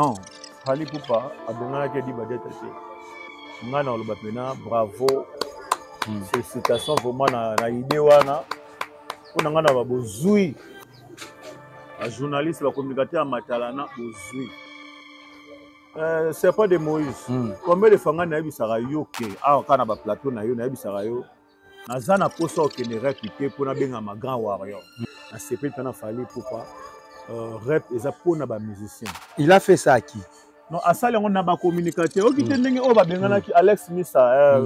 Non, Fally Ipupa abenganaki Eddy Badiata te. Nga na oloba pena bravo. Félicitations vraiment na idée wana. Pona nga na ba bozui. Ba journaliste, ba communicateur ya Matalana bozui. C'est pas de Moïse. Combien de fois nga nayebisaka yo ke awa kaka na ba plateau na yo nayebisaka yo naza na posa okende rep te mpo nabengama grand warrior. Nasepeli mpe na Fally Ipupa. Rep eza mpona ba musicien. Il a fait ça à qui? Non, asali yango na ba communicateur. Oki te ndenge oyo babenganaki Alex Missa,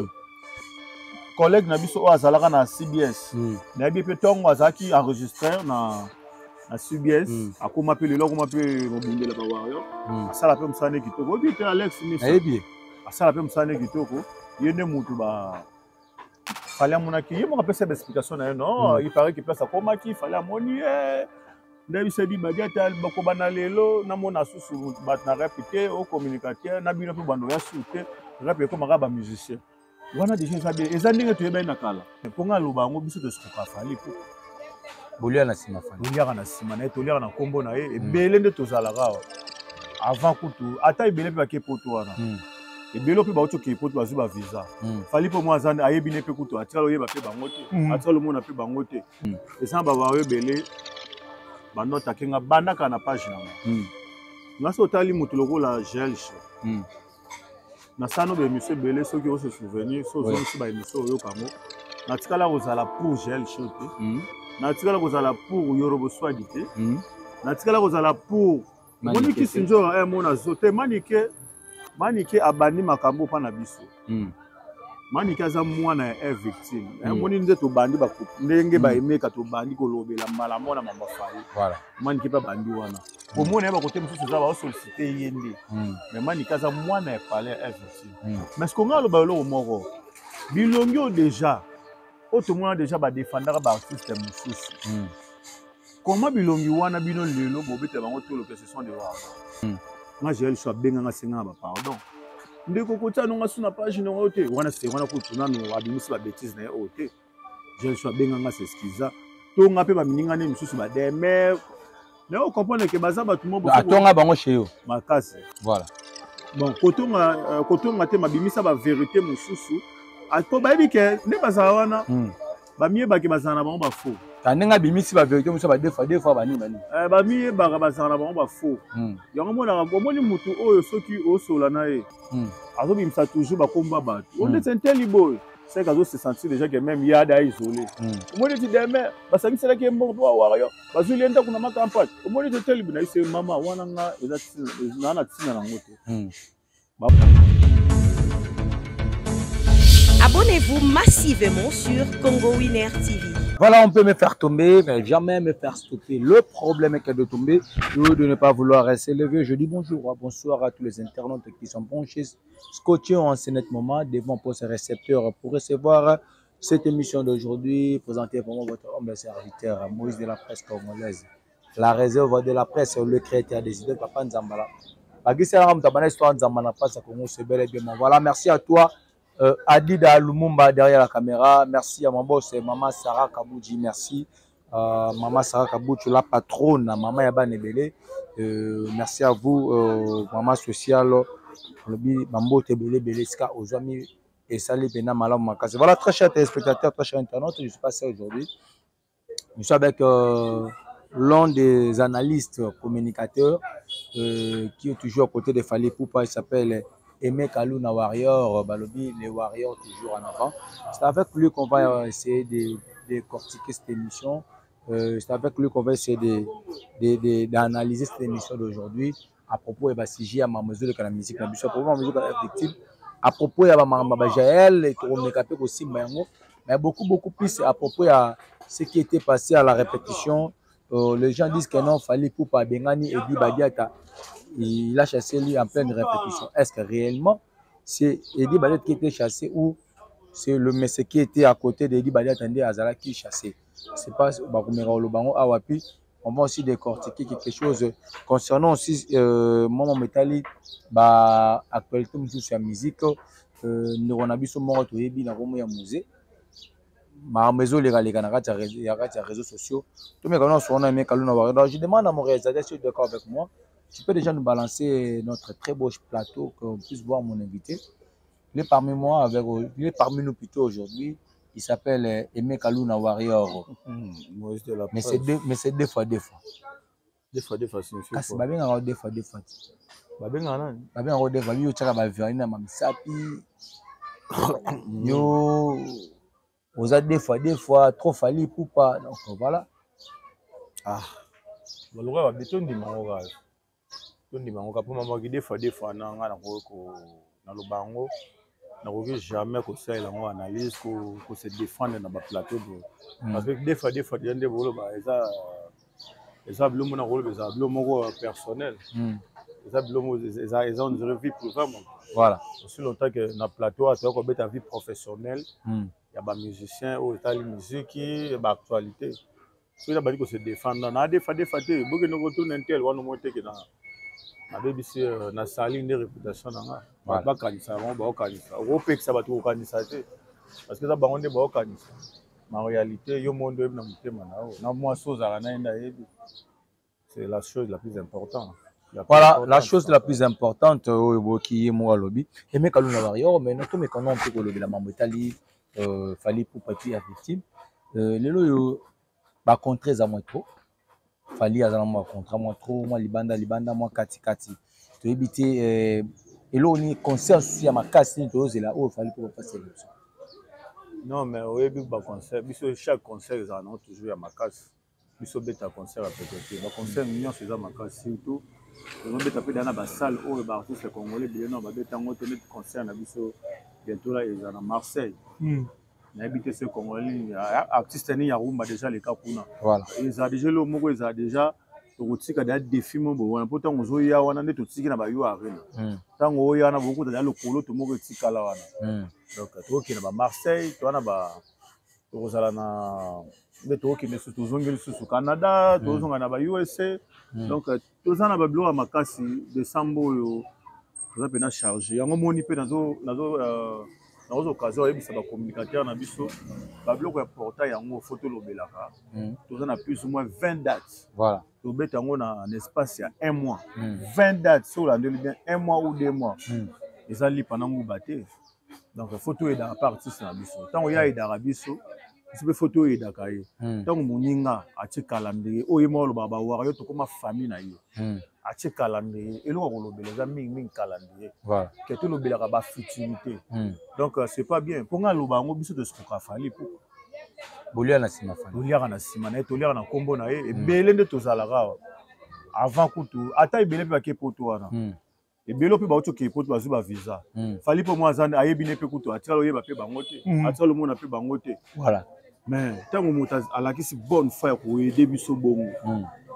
collègue na biso oyo azalaka na CBS. Nayebi mpe ntongo azalaki enregistreur na CBS, akoma mpe lelo, akoma mpe mobundela ba warrior. Asala mpe mosala ne kitoko. Oyebi te Alex Missa? Nayebi. Asala mpe mosala ne kitoko. Ye nde mutu ba Fally amonaki ye moko apesa ba explication na ye. Non, il paraît que place akomaki Fally amoni ye nde biso ebi Badiata bakobana lelo namona susu bato na rep te o communicateur na bino mpe bando ya su te. Rep ekomaka ba musicien wana déjà eza bien, eza ndenge toyebani na kala. Mpo nga aloba yango, biso tosukoka Fally po bolia na nsima Fally. Toliaka na nsima na ye, toliaka na nkombo na ye. Ebele nde tozalaka awa avant kutu ata ebele mpe bake poto wana. Ebele mpe bauti okee poto, bazwi bavisa. Fally mpo mwa aza ayebi ne mpe kutu atikala oyeba mpe bango te, atikala omona mpe bango te. Eza na bawayo ebele banota akenga bandaka na page na nga. Nga so otali moto lokola Gelche, nasala no baémission ebele. Soki ose souvenir, so ozongisi baémission, oyoka yango. Natikala kozala pour Gel Show te, natikala kozala pour Yorobo Swadi te, natikala kozala pour omoni kisi nzoka mona zo te. Manike, Manike abandi makambo mpa na biso. Manike aza mwana ya victime. Omoni nde tobandi ndenge baemeka, tobandi kolobela mbala mwana mama Fally. Manike mpe abandi wana. Komona ye bakote mosusu eza baosollicite ye nde, mais Manike aza mwana ya palais ya victime. Mais ce nga aloba eloko moko, bilongi oyo déjà oyo tomona déjà badefendaka baartiste mosusu, comment bilongi wana bino lelo bobetela bango tolo ke ce sont des warriors? Nga Jael so abenganga, asenganga bapardon. Ndeko kotia nonga su na page nongo te wana, se wana kutu nanu abimisi babêtise na ye oyo te. Jael so abenganga, s'excusa. Tonga mpe bamininga nde misusu bademer na yo comprendre ke baza bato moko. Atonga bango chez yo? Makasi. Voilà. Bon, kotonga te, mabimisa bavérité mosusu po bayebi ke nde bazala wana, bamiyebaki bazala na bango bafaux. Ka ndenge abimisi bavérité mosusu ba deux fois deux fois, banini banini. Bamiyebaka bazala na bango bafaux. Yango monaka, omoni mutu oyo soki osola na ye, azobimisa toujours bakomba bato o ndeti nteli boye, c'est qu'azo se sentir déjà que même ye ada isolé. Omoni eti demain basangiselaki ye mbongo mpo bawara yo, bazwili ye ndako na makampagne. Omoni ete teli na ye mama wana, nga eza naa na ntina nango te. Abonnez-vous massivement sur Congo Winner TV. Voilà, on peut me faire tomber, mais jamais me faire stopper. Le problème est que de tomber ou de ne pas vouloir rester levé. Je dis bonjour, bonsoir à tous les internautes qui sont branchés, scotchés en ce net moment devant poste récepteur pour recevoir cette émission d'aujourd'hui, présentée par moi, votre humble serviteur, Moïse de la presse congolaise. La réserve de la presse, le créateur des idées, Papa Nzambala. Bagisi Mutabana, histoire Nzambala, presse Congo, c'est bel et bien. Voilà, merci à toi, Adida Lumumba derrière la caméra. Merci à mon boss, Maman Sarah Kaboudji, merci. Maman Sarah Kaboudji, la patronne, Maman Yaban Ebele. Merci à vous, Maman sociale, Lobi Bambo Tebele Beleska, aux amis et salut Bena Malam Makase. Voilà, très chers téléspectateurs, très chers internautes, je suis passé aujourd'hui. Je suis avec l'un des analystes communicateurs qui est toujours à côté de Fally Ipupa. Il s'appelle Aimé Kaluna Warrior, Balobi, les Warriors toujours en avant. C'est avec lui qu'on va essayer de décortiquer cette émission. C'est avec lui qu'on va essayer d'analyser cette émission d'aujourd'hui à propos de sujet ya mamazolo de la musique na biso, à propos ya musique victime, à propos ya ba Jael et tokomeka pe kosimba yango, mais beaucoup beaucoup plus à propos ya ce qui était passé à la répétition. Les gens disent que non, Fally Ipupa abengani Eddy Badiata, il a chassé lui en pleine répétition. Est-ce que réellement c'est Eddy Badiata qui était chassé ou c'est le monsieur qui était à côté d'Eddy Badiata nde azalaki chassé? C'est pas bakomeka koloba yango awa. Puis on va aussi décortiquer quelque chose concernant aussi mama metali ba actualité mosusu ya musique. Ndeko na biso moko toyebi na kombo ya musée, makambo ezolekaleka na kati ya kati ya réseaux sociaux, tomeka nyonso wana. Aimé Kaluna Warrior. Donc je demande à mon réalisateur si d'accord avec moi. Tu peux déjà nous balancer notre très beau plateau, qu'on puisse voir mon invité. Il est parmi moi, avec, il est parmi nous plutôt aujourd'hui. Il s'appelle Aimé Kaluna Warrior. Moïse de la Mais c'est presse. deux, mais c'est deux fois deux fois. Deux fois deux fois signifie Kasi quoi? babengaka deux fois deux fois. Babengaka nani? Babengaka deux fois. Yo tiaka ba vernis na mamisapi. Yo oza deux fois deux fois trop Fally Ipupa. Donc voilà. Ah. Baloka babe tondima yango kaka. Tondima yango kaka mpo mamaki deux fois deux fois na nga nakoki ko naloba yango, nakoki jamais kosalela yango analyse ko se défendre na baplateau boye. Parce que deux fois deux fois déjà nde boloba eza biloko moko nakoloba, eza biloko moko personnel. Eza biloko moko eza on dirait vie privée mo. Aussi longtemps que na plateau atoya kobeta vie professionnelle ya bamusicien oyo etali musique, baactualité, soki na bali kose défendre na defa defa te, bokende kotuna intel wana omoi teke na nabebisi nasali nde réputation na nga. Bato bakanisa bango baokanisa, okopekisa bato kokanisa te parce que eza bango nde baokanisa. Ma réalité, yo mo nde oyebi na motema na yo na mwasi ozalaka na ye nde ayebi. C'est la chose la plus importante. La plus Voilà, la importante. chose la plus importante oyo boki ye moko alobi Aimé Kaluna Warrior. Mais natomekana mpe kolobela mambo etali Fally Ipupa epi ya victime. Lelo oyo bacontrat eza mwa trop. Fally aza na mwa contrat mwa trop, mwa libanda libanda, mwa katikati. Toyebi te eloko nini, concert susu ya makasi nini tozozela oyo Fally Ipupa pasela biso. Non, mais oyebi, baconcert biso, chaque concert ezala nango toujours ya makasi. Biso beta concert ya pete te, baconcert nyonso eza makasi. Surtout tozobeta mpe da na basalle oyo baartiste congolais ebele nao babeta yango te, neti concert na biso bientôt la eza na Marseille. Nayebi te soki congolais nini, artiste nini ya rumba déjà leka kuna. Eza déjà eloko moko, eza déjà tokotika deya défi mo boye wana, mpo ntango ozoya wana nde totiki na bayo arena. Ntango oya wana, bokuta deya lokolo to moko etikala wana. Donc tokokende ba Marseille, to wana ba tokozala na nde tokokende susu, tozongi lisusu Canada, tozonga na ba USA. Donc toza na babiloko ya makasi. Décembre oyo toza mpena charge yango. Moni mpe nazo occasion oyebisa bacommunicateur na biso babiloko ya portail yango fo tolobelaka. Toza na plus ou moins 20 dates. Tobeta yango na espace ya un mois. 20 dates, soki olandeli bien, un mois ou 2 mois. Eza lipa na nguba te. Donc fo toyedaka mpe artiste na biso. Ntango ye ayedaka biso, biso mpe fo toyedaka ye. Ntango moninga atie calendrier oyo ye moko alobaka bawara yo, tokóma famille na ye. Atie calendrier, eloko ya kolobela eza mingimingi calendrier. Ke tolobelaka bafutilité. Donc c'est pas bien mpo nga aloba yango. Biso tosukoka Fally po Bolia na nsima Fally. Toliaka na nsima na ye, toliaka na nkombo na ye. Ebele nde tozalaka awa avant kutu ata ebele mpe bake poto wana. Ebele mpe bauti okee poto, bazwi bavisa. Fally mpo mwa aza ayebi ne mpe kutu atikala oyeba mpe bango te. Atikala omona mpe bango te. Mais ntango moto alakisi bonne foi ya koaider biso bongo,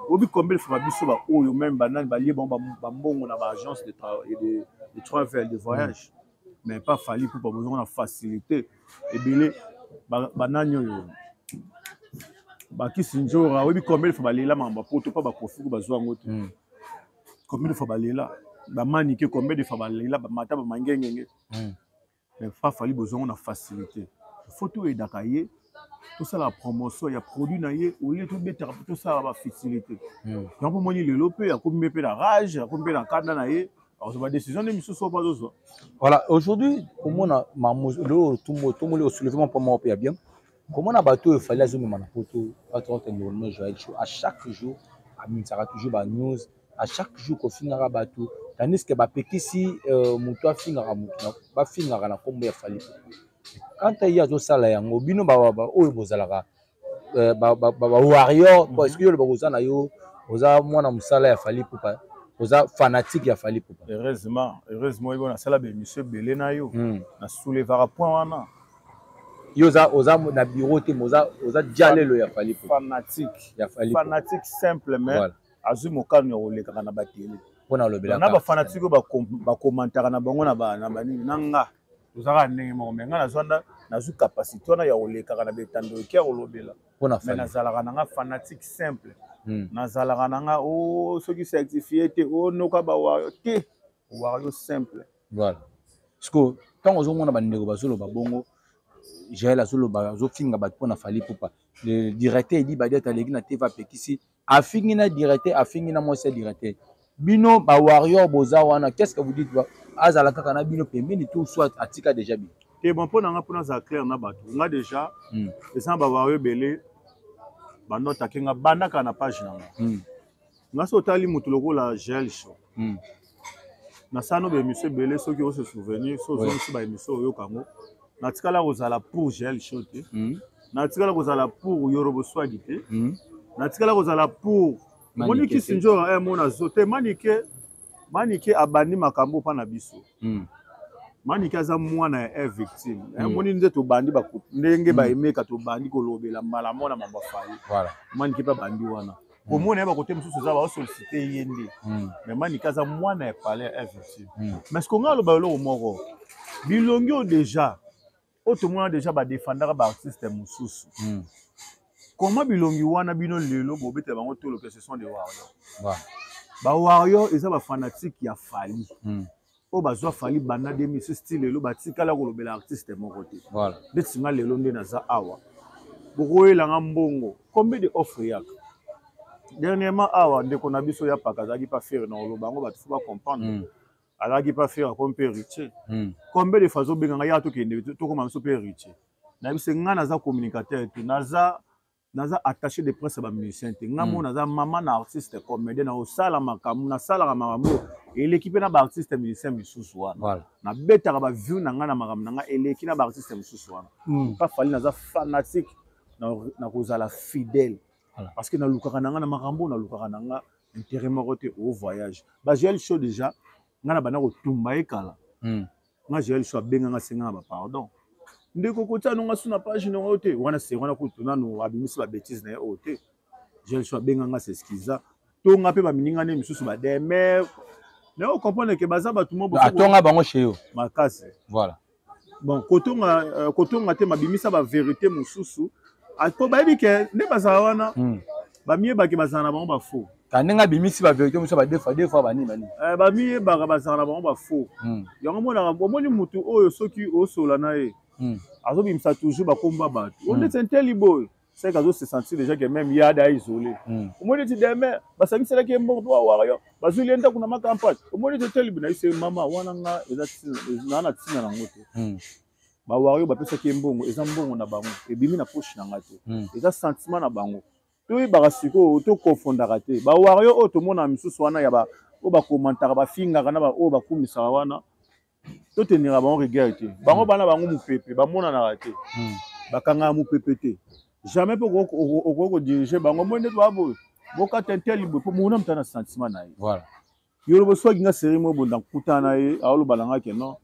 obi combien de fois biso baoyo même banani balie bango bambongo na baagence de travel, de voyage, mais pas Fally mpo babozongo na facilité. Ebele banani oyo bakisi nzora, oyebi combien de fois balela makambo ya poto mpo bakofi ko bazwa yango te? Combien de fois balela bamanike, combien de fois balela bamata bamangengenge? Mais fa Fally bozwango na facilité. Faut toyedaka ye, tosala promotion ya produit na ye olie, tobetaka mpo tosala bafutilité. Yango mpo moni lelo mpe akomi mpe na rage, akomi mpe na kanda na ye, akozwa badécision nde misusu oyo mpo azozwa. Voilà, aujourd'hui komona lelo tomoli osoulevement mpo moko mpe ya bien, komona bato oyo Fally azomema na poto, bato okende Joël Show, à chaque jour abimisaka toujours banews, à chaque jour kofingaka bato, tandis que bapekisi moto afingaka moto, bafingaka na nkombo ya Fally. Quant ye azosala yango, bino oyo bozalaka bawarrior, est-ce que yo olobaka oza na yo oza mwana mosala ya Fally Ipupa, oza fanatique ya Fally Ipupa? Heureusement, heureusement oyebi, nasala baémission ebele na yo, nasoulevaka point wana. Yo oza na bureau te, mais oza dialelo ya Fally Ipupa. Fanatique. Ya Fally. Fanatique simple, mais azwi mokano ya kolekaka na batele. Mpona olobelaka. Na bafanatique oyo bakomantaka na bango na banini na nga, tozalaka ndenge moko, mais nga nazwa, nazwi capacité wana ya kolekaka na betando eke ya kolobela. Mpona Mais nazalaka na nga fanatique simple. Nazalaka na nga o soki certifie te, onoka bawario te, wario simple. Voilà, parce que ntango ozomona bandeko bazoloba bongo, Jael azoloba, azofinga bato mpona Fally Ipupa, le directeur Edi Badiate aleki na TV, apekisi, afingi na directeur, afingi na mwasi ya directeur. Bino ba warrior boza wana, qu'est-ce que vous dites? Azala kaka na bino pembeni tout soit atika déjà bino. Te, bon, mpo na nga, mpo nazala clair na bato, nga déjà eza na bawarrior ebele banotake nga banda kaka na page na nga. Nga so otali moto lokola Gel Show, nasala no baémission ebele. Soki ose souvenir, so ozongisi baémission, oyoka yango. Natikala kozala pour Gel Show te, natikala kozala pour Yorobo Swagi te, natikala kozala pour omoni kisi nzora mona zo te. Manike, Manike abandi makambo mpa na biso. Manike aza mwana ya victime. Omoni nde tobandi ndenge baemeka, tobandi kolobela mbala mona mambo afali. Manike mpe abandi wana, komona ye bakote mosusu eza baosollicite ye nde. Mais Manike aza mwana ya palais ya victime. Mais ce nga aloba eloko moko, bilongi oyo déjà oyo tomona déjà badefendaka baartiste mosusu, comment bilongi wana bino lelo bobetela bango tolo ke ce sont des warriors? Bawarrior eza bafanatique ya Fally oyo bazwa Fally banda 2006 ti lelo, batikala kolobela artiste moko te. Ndeti nga lelo nde naza awa, bokoyelanga mbongo, combien de offre yaka dernièrement awa? Ndeko na biso ya paka azalaki pa Ferre na koloba yango, bato faut bacomprendre. Azalaki pa Ferre, akomi mpe Héritier. Combien de fois azobenganga yaka tokende tokoma biso mpe Héritier? Nayebisi nga naza communicateur te, naza attaché de presse ya bamusicien te. Nga mo naza mama na artiste comédien, na kosala makambo, nasalaka makambo eleki mpe na baartiste musicien misusu wana. Nabetaka baview na ngai na makambo na ngai eleki na baartiste mosusu wana. Pa Fally naza fanatique na kozala fidèle, parce que nalukaka na ngai na makambo, nalukaka na nga intérêt moko te au voyage. Bagel Show déjà ngai na banda kotumba ye kala. Nga Gel Show abenganga, asenganga bapardon: "Ndeko, kotia nonga su na page nango te." Wana se wana kutu nanu abimisi babêtise na ye oyo te. Gel Show abenganga, s'excusa. Tonga mpe bamininga nde misusu bademer na yo, comprendre ke baza bato mo Atonga bango chez yo? Makasi. Bon, kotonga, kotonga te, mabimisa bavérité mosusu po bayebi ke nde bazala wana, bamiyebaki bazala na bango bafaux. Ka ndenge abimisi bavérité mosusu ba deux fois, deux fois, banini banini. Bamiyebaka bazala na bango bafaux. Yango monaka, omoni mutu oyo soki osola na ye, azobimisa toujours bakomba bato o ndeti nteli boye, c'est qu'azo se sentir déjà que même ye ada isolé. Omoni eti demain basangiselaki ye mbongo mpo bawaka yo, bazwili ye ndako na macampagne. Omoni eti teli na ye mama wana, nga eza naa na ntina nango te. Bawaka yo, bapesaki ye mbongo, eza mbongo na bango, ebimi na poche na nga te. Eza sentiment na bango. Toyebaka sikoyo, tokonfondaka te bawario oyo tomona misusu wana ya oyo bakomantaka, bafingaka na oyo bakumisaka wana. Totenera bango rigueur te. Bango bana bango mopepe bamonanaka te, bakangaka mopepe te, jamais mpe okoki kodirige bango. Moi nde toa boye, bokata nteli boye mpo mona moto na sentiment na ye. Yolobo soki nga série moko boye, nakutana na ye, aoloba na nga ke non,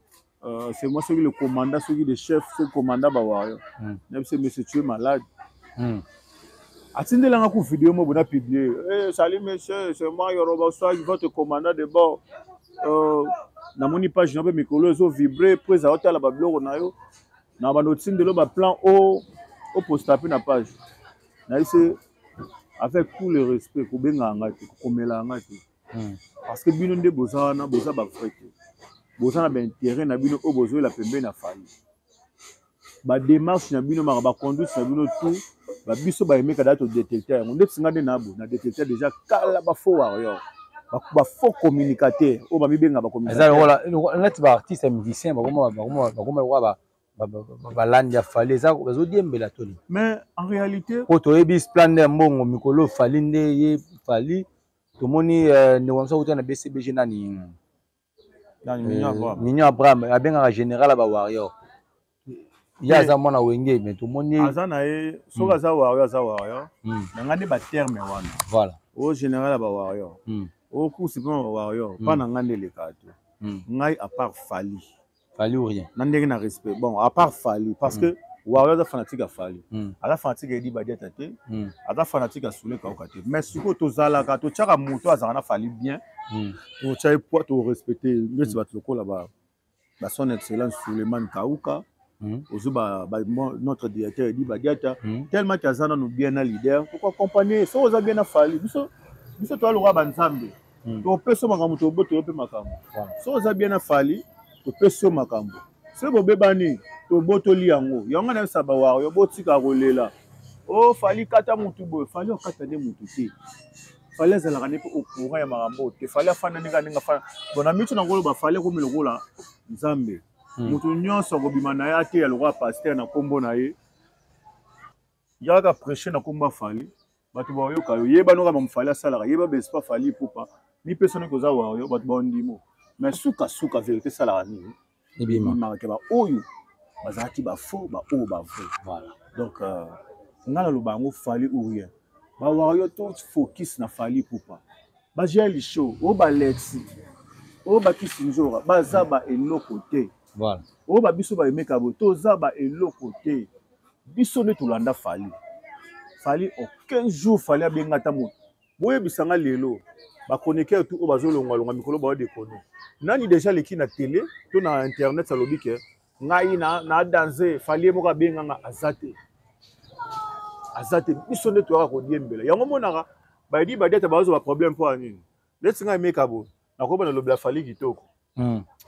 c'est moi soki le commandant, soki le chef, soki commandant bawario. Nayebisi: "Monsieur, tu es malade." Atindelanga ku video moko na publier: "Hey, salut monsieur, c'est moi Yoroba Swag, votre commandant de bord. Namoni page na mpe mikolo ezovibre po ezala otala babiloko na yo na bando, otindelo baplan o oposta mpe na page." Nayebisi: "Avec tout le respect, kobengaka nga te, kokomelaka nga te, parce que bino nde boza wana, boza bavrai te, boza na baintérêt na bino oyo bozoyela pembeni na Fally. Badémarche na bino, maka baconduite na bino, tout babiso bayemeka da todétecte yango. Ndeti nga nde na boye, na détecte déjà kala bafaux warrior, bafaux communicateur oyo bamibenga bacommunicateur." Neti baartiste ya musicien bakoma lokola balandi ya Fally, eza bazodiembela toli. Mais en réalité Po toyebi plan nde ya mbongo mikolo Fally nde ye Fally. Tomoni ndeko mosusu akuta na BCBG, nani? Mignon Abraham, abengaka général ya bawarrior. Ye aza mwana Wenge, mais tomoni Aza na ye, soki aza warrior, aza warrior. Na ngai nde baterme wana, o général ya bawarrior, o course mpe bawarrior, mpa na ngai nde elekaka te. Ngai, à part Fally, Fally ou rien. Na ndenge na respect, bon, à part Fally, parce que warrior aza fanatique ya Fally, aza fanatique ya Edi Badiata te, aza fanatique ya Sule Kauka te. Mais sikoyo tozalaka, totiaka moto azalaka na Fally bien, totya ye poids, torespecte neti bato lokola ba Son Excellence Suleiman Kauka, ozwi notre directeur Edi Badiata, tellement ke aza nanu bien na leader, tokoaccompagne. Soki oza bien na Fally, biso toya lokola banzambe, topesi yo makambo, tobotolo mpe makambo. Soki oza bien na Fally, topesi yo makambo. Soki bobebani, tobotoli yango. Yango nayebisa bawario: botika kolela o Fally kata mutu boye. Fally okata nde mutu te. Fally azalaka nde mpe au courant ya makambo oyo te. Fally afanda ndenge ndenge afanda. Bon, na miso nakoloba Fally akomi lokola Nzambe. Moto nyonso akobima na ye ateya lokola pasteur na nkombo na ye. Yaka prêcher na nkombo ya Fally. Bato bayoka yo. Yeba noka ba Fally asalaka. Yeba ba espoir Fally Ipupa. Mipesa noki oza warrior, bato bandimo. Mais suka suka vérité esalaka nini? Ebima. Ebimaka ke ba oyo bazalaki ba faux, ba oyo ba vrai. Voilà. Donc nga naloba yango Fally ou rien. Ba warrior to focus na Fally Ipupa. Ba Jael Show, oyo ba Lexi, oyo ba Kisinzora, baza ba eloko te. Voilà. Oyo ba biso ba Emeka bo, toza ba eloko te. Biso nde tolanda Fally. Fally aucun jour Fally abenga ata moto. Boyebisa nga lelo ba chroniqueur tout oyo bazolongwalongwa mikolo bao déconner. Nani déjà leki na télé to na internet alobi ke ngai na danse Fally ye moko abenga nga aza te. Aza te, biso nde toyaka kodiembela. Yango monaka bayedi badiata bazwa ba problème mpo ya nini? Neti ngai Emeka boye, nakoyeba na lobela Fally kitoko.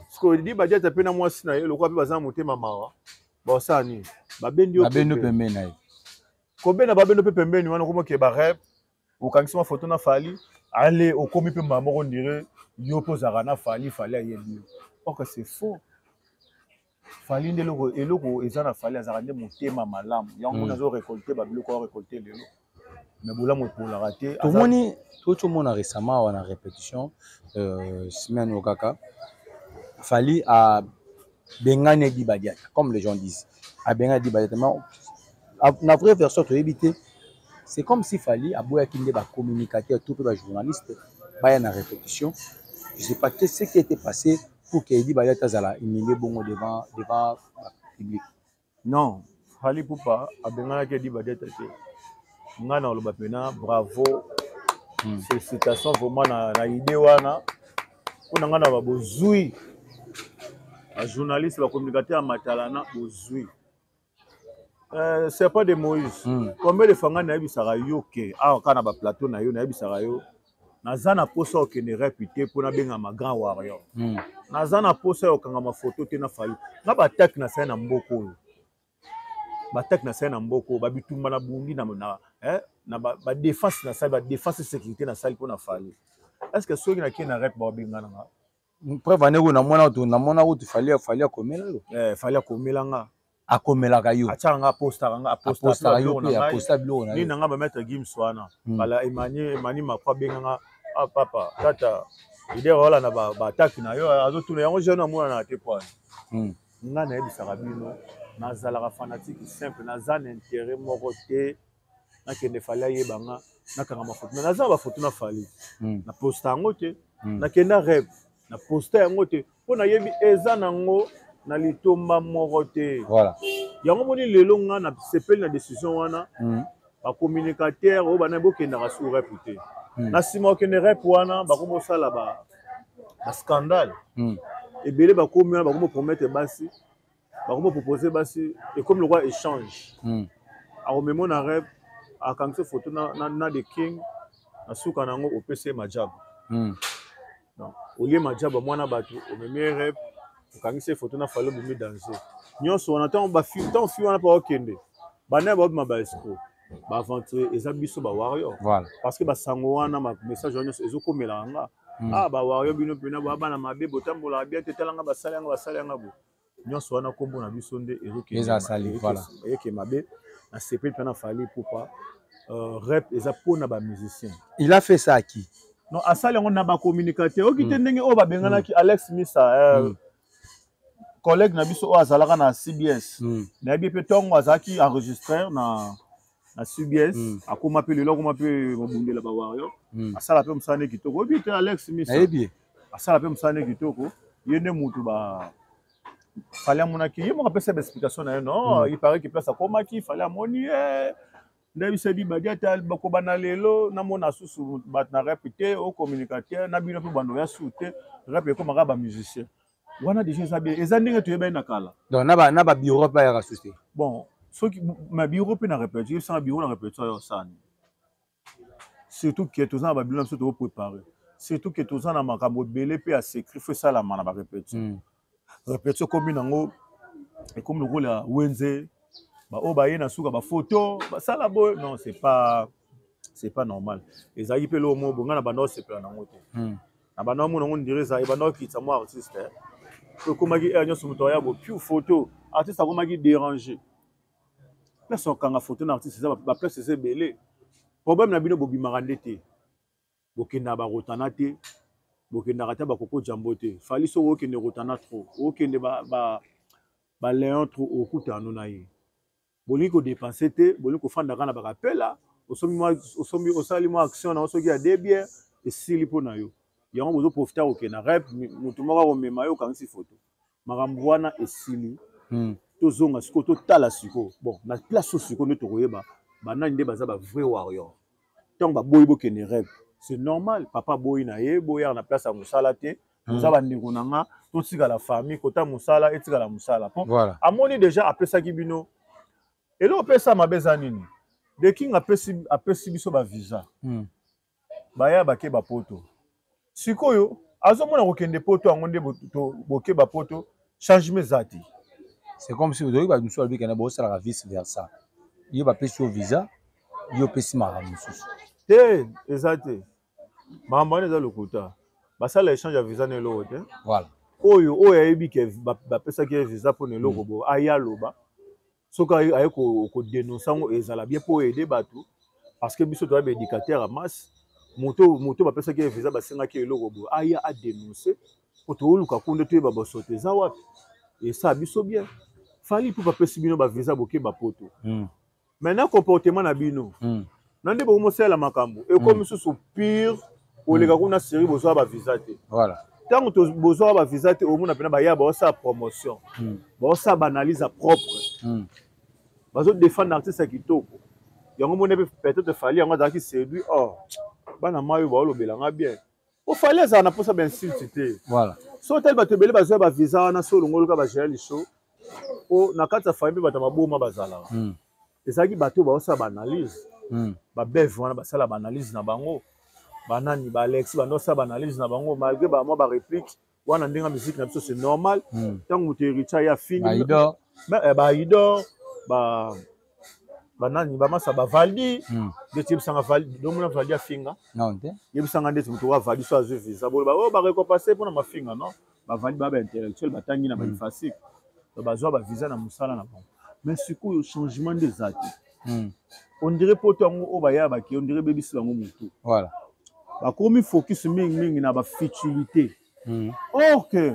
Sikoyo Edi Badiata mpe na mwasi na ye lokola mpe baza na motema mawa, basala nini? Babendi yo Babendi yo pembeni na ye. Kobenda babendo mpe pembeni wana okomi okende ba rep, okangisi ma photo na Fally, ale okomi mpe mbala moko ondire yo mpe ozalaka na Fally, Fally ayebi yo. Or que c'est faux. Fally nde eloko, eloko eza na Fally azalaka nde motema malamu. Yango mona azo récolter ba biloko azo récolter lelo. Mais bolamu epolaka te. Tomoni, tozomona récemment awa na répétition, semaine oyo kaka, Fally a bengani Edi Badiata, comme les gens disent. A bengani Edi Badiata, mais na vraie version toyebi te. C'est comme si Fally aboyaki nde ba communicateur tout pe ba journaliste baya na répétition. Je sais pas qu'est-ce qui était passé pour que Edi Badiata azala humilié bongo devant public. Non, Fally Ipupa abenganaki Edi Badiata te. Nga na oloba pena bravo. Félicitations vraiment na idée wana. Pona nga na ba bozui. Ba journaliste, ba communicateur ya Matalana bozui. C'est pas de Moïse. Combien de fois nga nayebisaka yo ke awa kaka na ba plateau na yo nayebisaka yo naza na posa okende rep te mpo nabengama grand warrior. Naza na posa ya kokangama photo te na Fally. Nga ba attaque na sali na mboka oyo. Ba attaque na sali na mboka oyo, ba bitumba na bundi na, na, eh, na ba, ba défense na sali, ba défense et sécurité na sali mpo na Fally. Est-ce que soki nakei na rep ba bengana nga? Preuve ane oyo namona oyo, namona oyo Fally, Fally akomela yo. Fally akomela nga. Akomelaka yo. Atiaka nga, apostaka nga, apostaka yo pe, aposta biloko na yo. Nini na nga ba maître Gims wana. Bala Emmanuel Macron abenga nga, ah papa, tata, leader wala na ba attaque na yo, azotuna yango jeune amona na te poa. Nga nayebisaka bino, nazalaka fanatique simple, naza na intérêt moko te. Nakende Fally ayeba nga, nakanga ma photo. Naza ba photo na Fally. Na posta yango te. Nakenda rêve, na posta yango te. Mpo nayebi eza nango na litomba moko te. Voilà. Yango moni lelo nga na sepeli na décision wana. Ba communicateur oyo bana bokendaka sur rep te. Na sima okende rep wana bakomi kosala ba scandale. Ebele bakomi wana bakomi promettre basi, bakomi proposer basi, ekomi lokola échange. Akomema na rep, akangisi photo na The King, na suka nango opesi ye majabu. Donc, olie majabu ya mwana bato, omemi ye rep, okangisi ye photo na Fally, obimi danger. Nyonso wana, ntango ba fi, ntango fi wana mpo okende, bana babima ba escroc, ba aventurier, eza biso ba warrior. Voilà. Parce que ba sango wana, ma message wana nyonso ezokomelaka nga. Ah, ba warrior bino mpena, ba bana mabe, botambolaka bien te, tala nga basali yanga, basali yanga bo. Nyonso wana kombo na biso nde ezokende Eza sali, voilà. eyeke mabe. Na sepeli mpe na Fally Ipupa. Rep eza mpona ba musicien. Il a fait ça à qui? Non, asali yango na ba communicateur. Oki te ndenge oyo babenganaki Alex Missa, collègue na biso oyo azalaka na CBS. Nayebi mpe ntongo azalaki enregistreur na CBS, akoma mpe lelo, akoma mpe mobundela ba warrior. Asala mpe mosala ne kitoko. Oyebi te Alex Missa? Nayebi. Asala mpe mosala ne kitoko. Ye nde mutu ba Fally amonaki ye moko apesa ba explication na ye, non, il paraît que place akomaki Fally amoni ye. Nde biso yebi Badiata bakobana lelo namona susu bato na rep te, o communicateur na bino mpe bando ya su te, rep ekomaka ba musicien wana déjà eza bien, eza ndenge toyebani na kala. Donc na ba bureau mpe ayaka susu te. Bon, soki ma bureau mpe na répétition, esanga bureau na répétition oyo osani. Surtout que toza na ba bureau na biso tozo préparer. Surtout que toza na makambo ebele mpe ya secret faut esalama na ba répétition. Répétition ekomi nango, ekomi lokola wenze, ba oyo baye na suka ba photo, basala boye. Non, c'est C'est pas normal. Ezalaki mpe eloko moko bonga na banda osepela nango te. Na banda omona yango ndire ezali banda okitisa mwa artiste po ekomaki heure nyonso moto aya bo piu photo, artiste akomaki déranger. Place okanga photo na artiste eza ba place eza ebele. Problème na bino, bobimaka nde te, bokendaka barotana te, bokendaka ata bakoko jambo te. Fally, soki okende rotana trop, okende ba Léon trop, okutana na ye. Bolingi kodépenser te, bolingi kofanda kaka na bakapela. Osombi, osali mwa action na yo, soki ya de bien esili mpo na yo, yango bozoprofiter kokende na rep. Motu moko akomema yo, okangisi photo, makambo wana esili. Tozonga sikoyo, totala sikoyo. Bon, na place oyo sikoyo nde tokoyeba banani nde baza ba vrai warrior. Ntango baboyi bokende rep, c'est normal. Papa aboyi na ye, boyaka na place ya mosala te. Oza bandeko na nga, totikala famille, kota mosala etikala mosala. Po amoni déjà apesaki bino eloko opesa mabe eza nini? The King apesi biso bavisa. Baya bake bapoto. Sikoyo azomona kokende poto yango nde boke bapoto, changement eza te. C'est comme si ozoki bato mosusu balobi kende bosalaka vice versa. Yo bapesi yo visa, yo opesi makambo mosusu. Te, eza te. Makambo wana eza lokuta. Basala échange ya visa na eloko te. Oyo ayebi ke bapesaki ye visa mpona eloko bo aya aloba. Soki aye kodénoncer yango, ezala bien mpo aider bato, parce que biso toya baéducateur ya masse. Moto bapesaki ye visa, basengaki eloko boye, aya adénoncer po tooluka kunde toyeba bosoto eza wapi. Esala biso bien. Fally mpo bapesi bino bavisa, boke bapoto. Maintenant, comportement na bino na nde bokomosalela makambo ekomi susu pire koleka kuna. Série bozwaka bavisa te. Ntango bozwaka bavisa te, omona mpena baya baosala promotion, baosala baanalyse ya propre, bazodéfendre artiste ya kitoko. Yango moni mpe peut-être Fally yango azalaki séduit. Or bana mai oyo baolobelanga bien, o Fally azala na mposa bainsulte te. So otali bato ebele bazwa bavisa wana, so olongoluka bagérer show po na kati ya famille mpe bato ya maboma bazalaka. Ezalaki bato oyo baosala baanalyse, babeve wana basala baanalyse na bango, banani, baAlexi bando osala baanalyse na bango malgré bamwa baréplique wana. Ndenge ya musique na biso, c'est normal. Ntango moto Héritier aye afingi baidor, banani, bamasa, bavaldi ndeti yebisanga, domona Valdi afinga. Yebisanga ndeti moto wa Valdi so azwi visa, boloba oyo barécompense mpona mafinga. Non, bavandi ba baintellectuel, batangi na baIFASIC, bazwa bavisa na mosala na bango. Mais sikoyo changement nde eza te. On dirait poto yango oyo baya bake, on dirait ebebisi bango motu. Bakomi focus mingimingi na bafutilité. Or que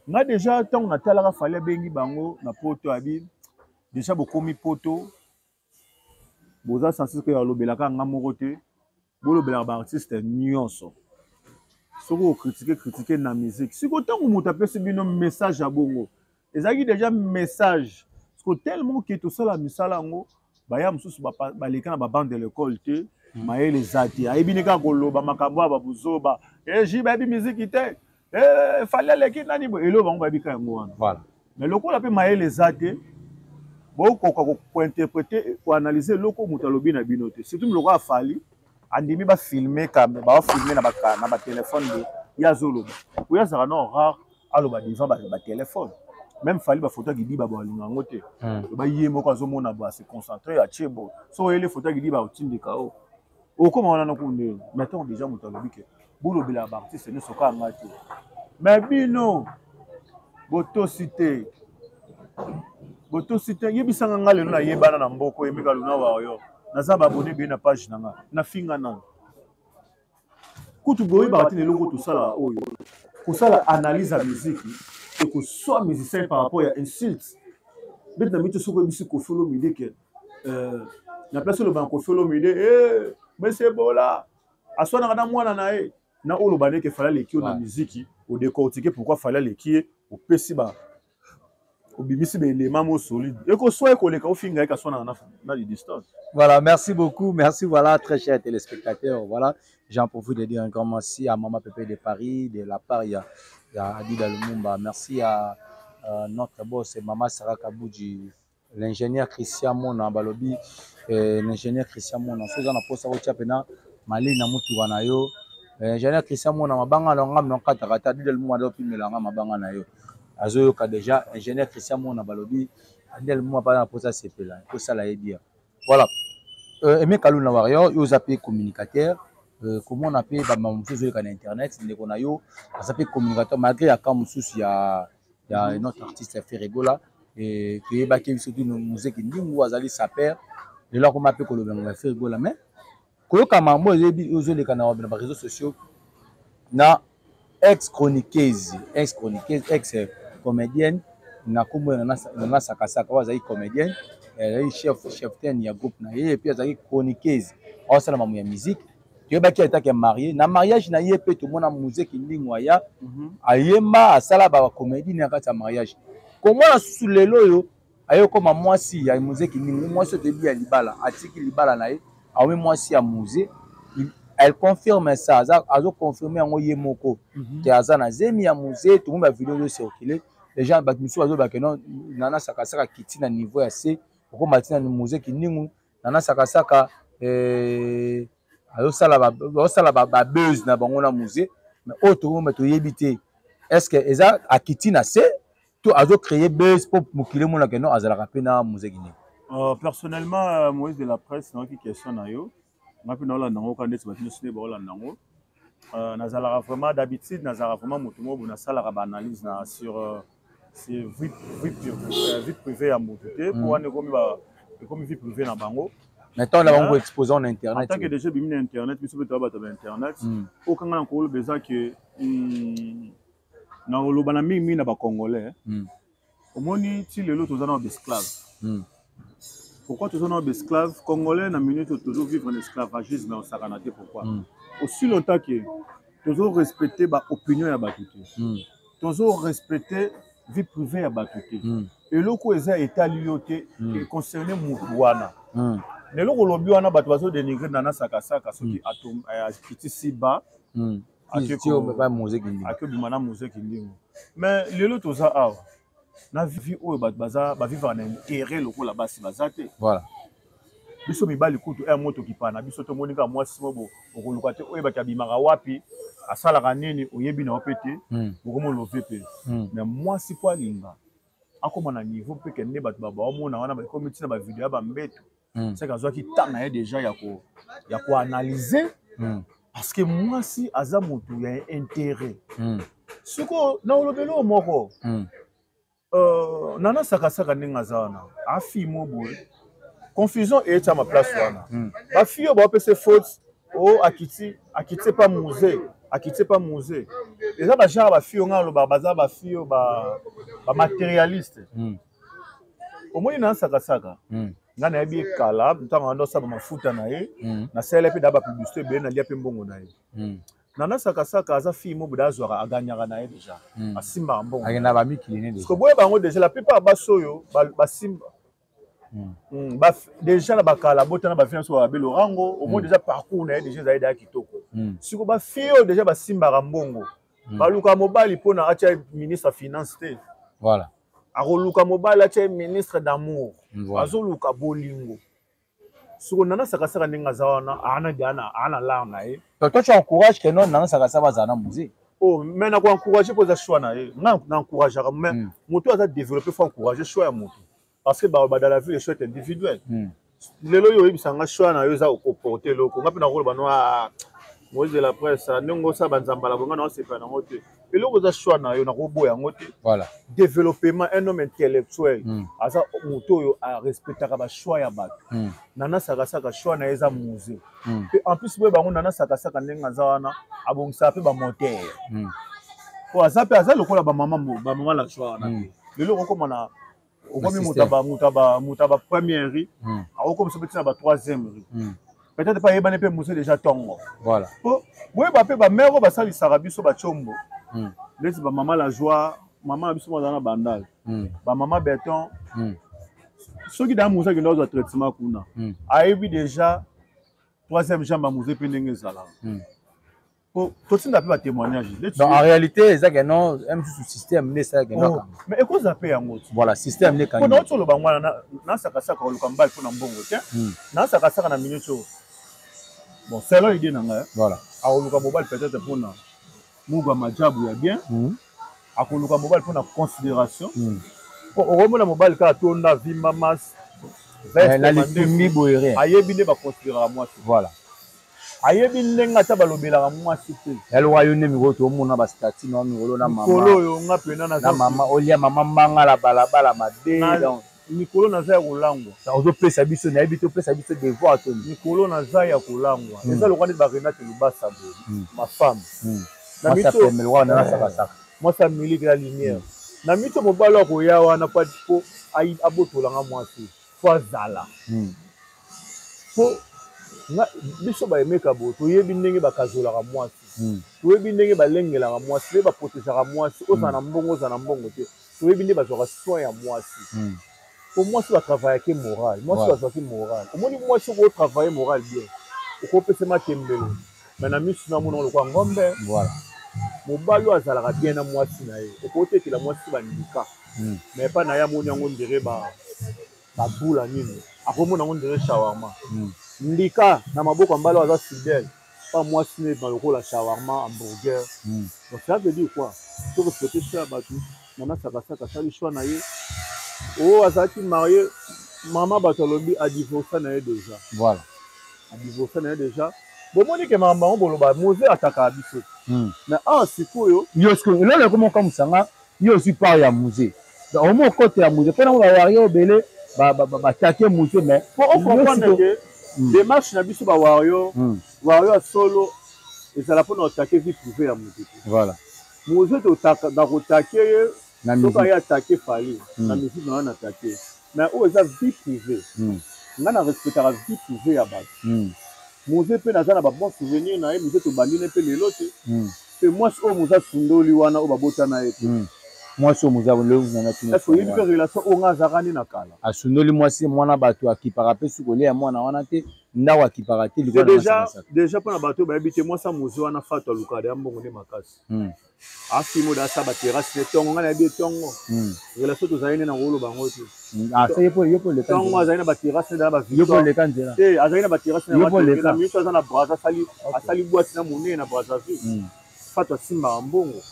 nga déjà, ntango natalaka Fally abengi bango na poto, abi déjà bokomi poto, boza sensible ke alobelaka nga moko te, bolobelaka baartiste nyonso. Soki ocritiquer, critique na musique. Sikoyo ntango moto apesi bino message ya bongo, ezalaki déjà message. Siko tellement ke tosala misala yango, baya mosusu baleka na babande de l'école te, mayele eza te, ayebi ne kaka koloba makambo ya babuzoba. Eji bayebi miziki te, Fally aleki nani boye, eloko bango bayebi ka yango wana. Mais lokola mpe mayele eza te, bokoka kointerpréter, koanalyser eloko moto alobi na bino te. Surtout lokola Fally andimi bafilmer, bafilmer na batelefone de ye azoloba. Oyo azalaka no rare aloba devant batelefone. Même Fally, bafoto ya Kidiba balinga yango te. Loba ye moko azomona bo ase concentré, atie bo so oyeli foto ya Kidiba, otindika o okóma wana nokunde. Mais ntango déjà moto alobi ke bolobela baartiste nyonso, kaka nga te, mais bino botosi te, botosi te. Yebisanga nga lelo nayebana na mboka oyembika luna wayo, naza baabonné ebele na page na nga, nafinga nano kutu. Boyebaka ntina eloko tosala oyo, kosala analyse ya musique ekoswa musicien par rapport ya insulte. Beti na mito, soki oyebisi Koffi Olomide ke na place oloba na Koffi Olomide, monsieur Bola aswanaka na mwana na ye, na oloba ndeke Fally aleki yo na miziki, odécortiquer pourquoi Fally aleki ye, opesi ba obimisi baélément mo solide, ekoswa ekoleka ofinga ye kaswanaka na distance. Voilà, merci beaucoup, merci. Voilà, très chers téléspectateurs, voilà, j'en profite de dire un grand merci à Maman Pépé de Paris, de la part il y a Adida Lumumba. Merci à notre boss, Maman Sarah Kaboudji, l'ingénieur Christian Mona balobi, l'ingénieur Christian Mona, soza na posa otia pena mali na mutuka na yo. Ingénieur Christian Mona, mabanga na ngam na kata kata Adida Lumumba do pimela nga mabanga na yo. Azoyoka déjà ingénieur Christian Mona balobi, Adida Lumumba pa na posa sepela, kosala ye bien. Voilà. Aimé Kaluna Warrior, yo oza mpe communicateur, komona mpe bamama mosusu ezoleka na internet, ndeko na yo aza mpe communicateur malgré ya camp mosusu ya notre artiste Ferre Gola. Toyebaki biso tino Mzee Kindingu azali sapeur, lelo akoma mpe kolobela Ferre Gola, mais koyoka mambo ezoleka na ba réseaux sociaux na ex chroniqueuse, ex comédienne na kombo ya Nana Sakasaka, oyo azali comédienne, azali chef ya groupe na ye, et puis azali chroniqueuse, aosala mambo ya musique. Toyebaki atake marié, na mariage na ye mpe tomona Mzee Kindingu aya, ayemba, asala ba comédie na kati ya mariage. Komona susu lelo oyo aye koma mwasi ya Mzee Kindingu, mwasi oyo toyebi ya libala, atiki libala na ye, aomi mwasi ya Mzee. Elle confirme ça, azo confirmer yango ye moko ke aza na zemi ya Mzee. Tomoni ba vidéo ezo circuler, les gens, bato mosusu bazoloba ke non, Nana Sakasaka kiti na niveau ya C, okoma ntina Mzee Kindingu. Nana Sakasaka azosala ba buzz na bango na Mzee, mais oyo tokomona toyebi te, est-ce que eza akiti na se to azo créer buzz po mokili emonaka non azalaka mpe na Mzee Kindingu? Personnellement, Moïse de la presse, nayoki question na yo, nga mpe naolanda yango kaka ndeti bato nyonso nde baolanda yango. Nazalaka vraiment, d'habitude nazalaka vraiment motu moko boye nasalaka baanalyse na sur vie privée ya motu te, po wana ekomi vie privée na bango. Mais ntango na bango koexpose en internet, en tant que déjà bimi na internet, biso mpe toya bato ya internet, okanga na koloba eza ke na koloba na mingimingi na bacongolais, omoni ti lelo toza na baesclave. Pourquoi toza na baesclave congolais? Na minute oyo tozovivre na esclavagisme, osakana te. Pourquoi? Aussi longtemps ke tozorespecte baopinion ya bato te, tozorespecte vie privée ya bato te, eloko eza etali yo te, econcerne motu wana. Lelo kolobi wana, bato bazodénigre Nana Sakasaka soki akiti siba, akobima na Mzee Kindingu. Mais lelo toza awa na vie oyo, bato baza bavivaka na intérêt lokola basi baza te. Biso mibali kutu ere mo tokipa na biso, tomoni kaka mwasi mo okoluka te, oyebaki abimaka wapi, asalaka nini, oyebi na yo mpe te, okomolove mpe. Mais mwasi mpo alinga akóma na niveau mpe kende, bato baomona wana bakomi ntina bavideo ya bambeto, seke azwaki temps na ye déjà ya koanalyse, parce que mwasi aza motu ya intérêt. Sikoyo na olobeli oyo moko, Nana Sakasaka ndenge aza wana, afille mo boye, confusion eyetiama place wana. Bafille oyo baopesa faute o akiti pa Mzee, akiti pa Mzee, eza bagenre bafille oyo ngai alobaka baza bafille oyo bamatérialiste. Omoni Nana Sakasaka, ngai nayebi ye kala, ntango ando asala mafuta na ye, nasalela mpe da bapublicité ebele, nalia mpe mbongo na ye. Nana Sakasaka aza fille mo boda, azwaka, aganyaka na ye déjà, asimbaka mbongo. Akenda bamikili ne. Parce que boyeba yango déjà, la plupart ya basi oyo basimba déjà na bakala botana bafille nyonso babe lorango, omoni déjà parcours na ye déjà ezali daya kitoko. Siko bafille oyo déjà basimbaka mbongo, baluka mobali mpona atia ministre ya finance te. Akoluka mobali atia ministre d'amour. Azoluka bolingo. Siko Nana Sakasaka ndenge aza wana, ana lar na ye. Donc toi, tu encourages que non, Nana Sakasaka bazala na Mzee? Oh, mais na koencourage mpo eza choix na ye. Nga na encourageaka, mais moto aza développé, faut encourager choix ya moto, parce que dans la vie, le choix est individuel. Lelo oyo oyebisanga choix na yo eza okoporte eloko, nga mpe nakoloba no Moïse de la presse, ndenge osala banzambala bonga na osepela nango te. Eloko eza choix na yo, nakoboya yango te. Développement, un homme intellectuel aza moto oyo arespectaka bachoix ya bato. Nana Sakasaka, choix na ye eza Mzee. Mpe en plus boye bango, Nana Sakasaka ndenge aza wana, abongisaka mpe bamotere, po aza mpe aza lokola bamama la joie wana te. Lelo okokoma na okomi moto ya ba première rue, akokomisa mpe ntina ba troisième rue, peut-être mpe ayebani mpe Mzee déjà ntongo. Po boyeba mpe bamare oyo basalisaka biso batiombo, neti bamama la joie, mama na biso mo aza na bandal, bamama beton, soki daa Mzee akende azwa traitement kuna, ayebi déjà troisième jambe ya Mzee mpe ndenge ezalaka, po totinda mpe batémoignage. Donc en réalité eza ke non, mosusu système nde esalaka oh, mais ekozala mpe yango. Voilà, système nde. Kangi mpona oti oloba wana, nasakasaka koluka mobali mpona mbongo te. Nasakasaka na minute oyo, bon, selon idée na ngai, akoluka mobali peut-être mpona mugwa majabu ya bien, akoluka mobali mpona considération. Po okomona mobali kaka tonda vimba masse. Na likumbi boye rien. Ayebi nde baconsidéraka mwasi. Voilà. Ayebi ndenge ata balobelaka mwasi te. Yaloka yo nde mikolo tomona bastati na mikolo na mama. Mikolo oyo nga mpena na mama olia mama mbanga la balabala mabe. Donc mikolo naza ya kolangwa. Ozopesa biso, nayebi te, opesa biso devoir to. Mikolo naza ya kolangwa. Eza lokola nde barenate Lubasa boye, ma femme. Na mito wana nasakasaka. Mwasi ya miliki ya lumière. Na mito mobali akoya wana po abotolanga mwasi, po azala. Po biso bayemeka boye, toyebi ndenge bakazolaka mwasi, toyebi ndenge balengelaka mwasi, mpe baprotegeaka mwasi, ozala na mbongo, ozala na mbongo te, toyebi nde bazwaka soin ya mwasi. Po mwasi batravaillaki moral, mwasi bazwaki moral. Omoni mwasi okotravaille moral bien, okopesa matembele, mais na misu namona lokola ngombe. Voilà. Mobali oyo azalaka bien na mwasi na ye, okotekela mwasi bandika, mais epa na ye amoni yango ndire babula nini, akomona yango ndire shawarma. Ndika na maboko ya mbala oyo aza fidèle pa mwasi ne ba lokola shawarma, hamburger. Donc ça veut dire quoi? To respecter choix ya bato. Nana Sakasaka asali choix na ye. Oyo azalaki marié, mama bato alobi adivorça na ye déjà. Voilà. Adivorça na ye déjà. Bomoni ke makambo yango boloba Mose atakaka biso. Mais awa sikoyo yo sikoyo eloko ekoma okamusanga, yo ozwi part ya Mose. Donc omo okote ya Mose mpona bawario obele batake Mose, mais po ocomprendre ke démarche na biso bawario, wario ya solo ezala mpona otake vie privée ya moto te. Voilà. Mose nakotake ye soki aye atake Fally na musique na wana atake, mais oyo eza vie privée. Nga na respectaka vie privée ya bato. Mose mpe naza na babon souvenir na ye. Mose tobandi ne mpe lelo te. Mpe mwasi oyo Mose asundoli wana oyo babota ye te. Mwasi oyo Mose est-ce oyebi mpe relation oyo nga azalaka nde na kala? Asundoli mwasi mwana bato, akipaka mpe suki kolia ya mwana wana te, ndako akipaka te. Déjà mpona bato oyo bayebi te, mwasi ya Mose wana Fatu alukaka ya mbongo nde makasi. Afimo da asa baterrasse ne ntongo, ngai nayebi etongo relation tozali nde na koloba yango te. Ntongo azali na baterrasse nde na bavictoire te, azali na baterrasse na miso, aza na Braza, asali boîte na monene na Brazzaville. Fatu asimbaka mbongo,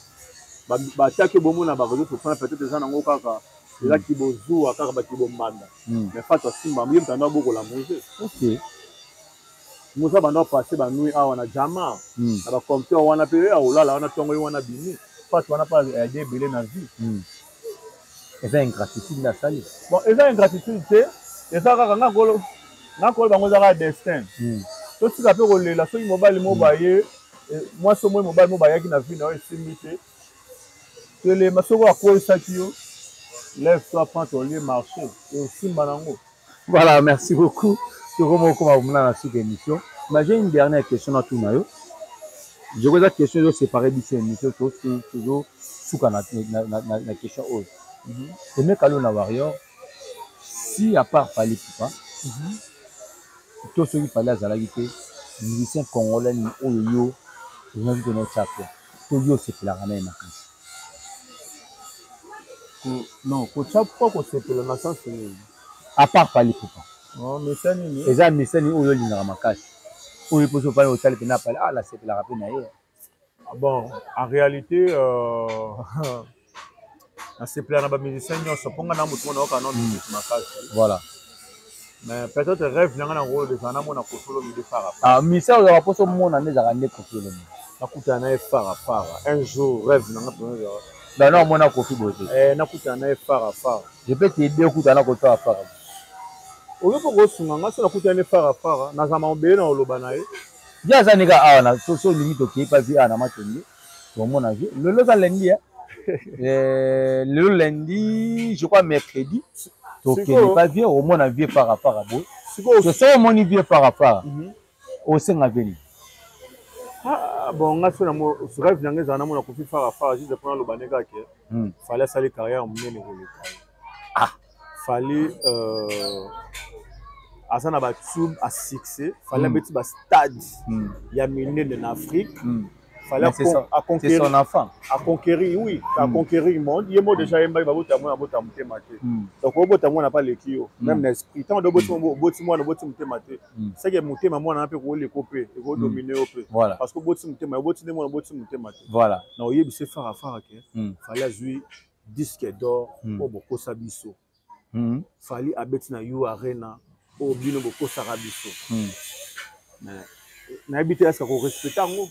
batiaki bomona baréseau sociaux, peut-être eza nango kaka ezaki bozuwa kaka bakibombanda, mais Fatu asimba ye moto anda bokola Mose. Mose abanda opase banuit awa na jama na bacomputer wana, mpe akolala wana ntongo ye wana bimi. Fatu wana mpe aide ebele na vie. Eza ingratitude nde asali? Bon, eza ingratitude te, eza kaka nga kolo bango, eza kaka destin. Totika mpe kolela soki mobali mo baye mwasi, omoi mobali mo bayaki na vie na yo esimbi te, telema. Soki akweyisaki yo, lève toi, prends ton lit, marché, osimba nango. Voilà, merci beaucoup. Tokoma okoma komona na suka émission, mais j'ai une dernière question na tuna yo. Je crois eza question ezoséparer biso émission, tozosuka na question oyo. Emeka Luna Warrior, si à part Fally Ipupa, to soki Fally azalaki te, musicien congolais nini oyo yo ozalaki tona otya po to yo osepelaka na ye makasi? Non, kotya po kosepela na sens nini? À part Fally Ipupa. Musicien nini? Eza musicien nini oyo olingaka makasi, oyo mposo ofandi otali mpena Fally, ah, nasepelaka mpe na ye? Bon, en réalité, nasepela na bamusicien nyonso, mpo nga na motu mona oyoka na musique makasi. Voilà. Mais peut-être rêve na nga na ngolo ezala namona Koffi Olomide fara. Ah, musicien ozalaka mposo omona nde ezalaka nde Koffi Olomide? Nakutana na ye fara fara un jour, rêve na nga mpenza ezala Dano amona Koffi boye te. Nakutana na ye fara fara. Je peux t'aider, okutana na Koffi fara fara. Oyo mpo kosunga nga, so nakutani ne fara fara, nazala mabele na koloba na ye. Ye aza nika awa na so olingi tokei pa vi awa na Matonge, tomona vi. Lelo eza lundi, lelo lundi, je crois mercredi tokende pa vie, omona vie fara fara boye. So omoni vie fara fara, osenga vie nini? Ah, bon, nga so na rêve na nga ezala namona Koffi fara fara, juste mpona aloba nde kaka Fally asali carrière monene koleka ye. Ah. Fally aza na batube à succès, Fally abeti bastade ya minene na Afrique. Fally C'est son enfant. Aconquérir, oui, aconquérir monde. Ye mo déjà yembaki babota mwana, abota motema te. Donc obota mwana pa leki yo même na esprit. Ntango oboti mwana, oboti motema te, seke motema mwana mpe koleko mpe ekodomine yo mpe, parce que oboti motema, oboti nde mwana, oboti motema te. Na oyebisi fara fara ke Fally azwi disque d'or oyo bokosa biso. Fally abeti na U Arena oyo bino bokosaka biso. Mais nayebi te est-ce korespecte yango.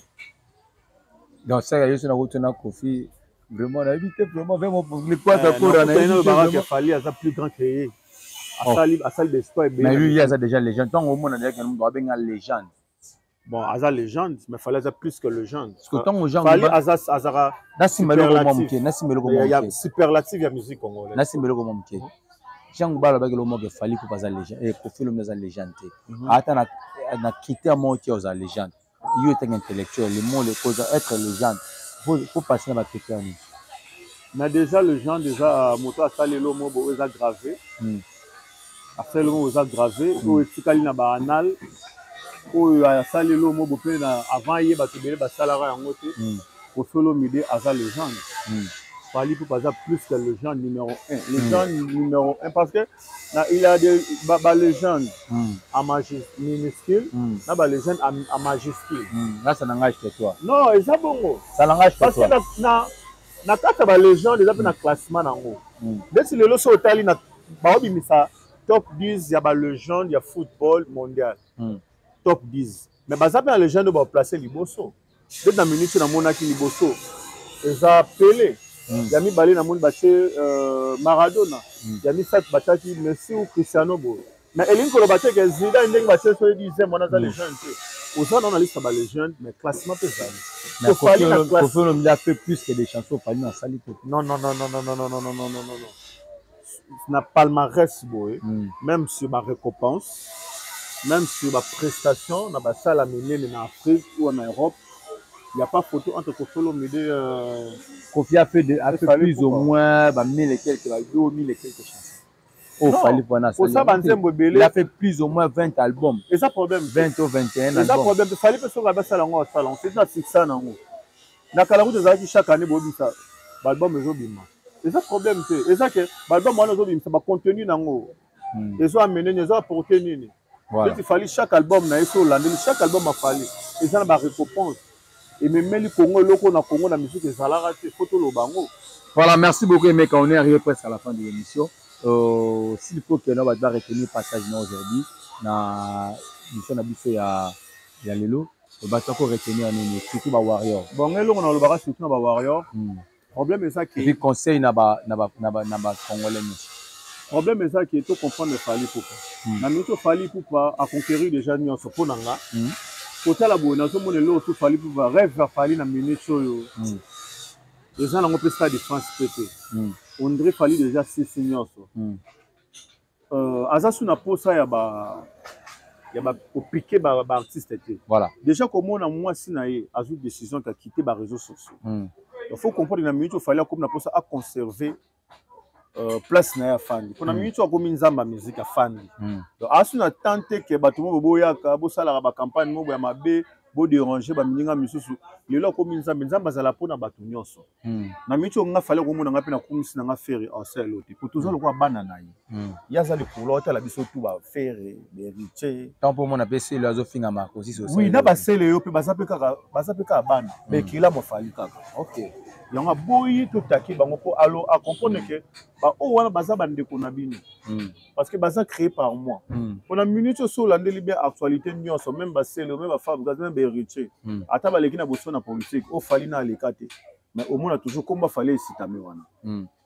Donc ça yo sona kotuna Koffi, vraiment nayebi te, vraiment, vraiment les quoi d'accord, nayebi te Fally aza plus grand que ye. Asali, asali d'espoir ebele. Mais lui aza déjà légende. Ntango omona déjà que moto abenga légende. Bon, aza légende, mais Fally aza plus que légende. Parce que ntango Jean Fally aza azaka nasimba eloko mwa moke, nasimba eloko mwa moke. Superlative ya musique congolaise. Nasimba eloko mwa moke. Jean Goubald alobaki eloko moko, Fally Ipupa aza légende et Koffi Olomide aza légende te. Ata na critère moko te oza légende. Yo etangi intellectuel, le mot le cause être légende, faut passer na ba critère nini? Mais déjà légende eza moto asali eloko moko boye eza grave. Asali eloko moko eza grave oyo etikali na ba annales, oyo asali eloko moko mpe na avant ye bato ebele basalaka yango te. Koffi Olomide aza légende. Fally Ipupa aza plus que légende numéro 1. Légende numéro 1 parce que na, il y a des ba, ba légende en minuscule na ba légende en majuscule. Là, ça n'engage que toi. Non, eza bongo. Ça n'engage que parce toi. Que na kati ya ba légende eza mpe na classement nango. Ndeti lelo so otali na baobimisa top 10 ya ba légende ya football mondial. Top 10. Mais baza mpe na légende oyo baplace liboso. Nde na minute namonaki liboso eza Pelé. Ya mibale namoni batie Maradona. Ya misato batiaki Messi ou Cristiano boye. Mais elingi koloba te ke Zidane ndenge batie so dixième wana aza légende te. Oza na liste ya ba légende, mais classement mpe ezali. Mais Koffi Olomide a fait plus que des chansons Fally na sali te. Non, non, non, non, non, non, non, non, non, non, non, non. Na palmarès boye, même sur ba récompense, même sur ba prestation na ba salle minene na Afrique ou en Europe, il y a pas photo entre Koffi Olomide Koffi a fait plus ou moins ba 1000 et quelques, ba 2000 et quelques chansons. Oh, Fally wana asali. Osa banzembo ebele. Il a fait plus ou moins 20 albums. Eza problème. 20 ou 21 Eza albums. problème. Fally pe soki abasala yango, asala yango. C'est na succès nango. Na kala kutu ezalaki chaque année boyebisa ba album ezobima. Eza problème te. Eza ke ba album wana ezobimisa ba contenu nango. Ezo amener nini, ezo apporter nini. Neti Fally, chaque album na ye so olandeli, chaque album afali eza na ba récompense. Ememeli Congo eloko na Congo na musique ezalaka te, faut toloba yango. Voilà, merci beaucoup Emeka, on est arrivé presque à la fin de l'émission. S'il faut que nous va retenir passage na aujourd'hui na mission na biso ya lelo, bato ko retenir nini, surtout ba warrior? Bon, eloko na lobaka surtout na ba warrior. Problème eza ke, et puis conseil na ba congolais nyonso. Problème eza ke to comprendre Fally Ipupa. Na minute Fally Ipupa a conquérir déjà nyonso mpo na nga. Kotala boye, nazomona eloko tu Fally Ipupa, rêve ya Fally na minute oyo eza nango mpe Stade de France mpe te. On dirait Fally déjà sisi nyonso. Aza su na posa ya ba kopike ba artiste te. Déjà komona mwasi na ye azwi décision ka quitter ba réseaux sociaux. Il faut comprendre, na minute Fally akomi na posa aconserver place na ye, afandi mpona minute oyo akomi nzambe ya musique, afandi. Donc asu na temps te ke bato mo boyaka bosalaka ba campagne moko ya mabe, bodéranger bamininga misusu. Lelo akomi nzambe, nzambe azala mpona bato nyonso. Na minute oyo nga Fally komona nga mpe nakumisi na nga Ferre aselo te, po toza lokola bana na ye. Ye aza likolo, atala biso tu ba Ferre, ba Héritier. Tant mpo mona mpe selo azofinga Marcosis. Oui, na basele yo mpe baza mpe kaka bana bekila mofali kaka. Yango aboyi totaki bango mpo alo acomprendre ke baoyo wana baza bandeko na bino parce que baza créé par moi. Mpona minute oyo so olandeli bien actualité nyonso, même basele, même baFabregas, même ba Héritier, ata baleki na boso na politique oyo Fally na aleka te, mais omona toujours kombo Fally esitami wana.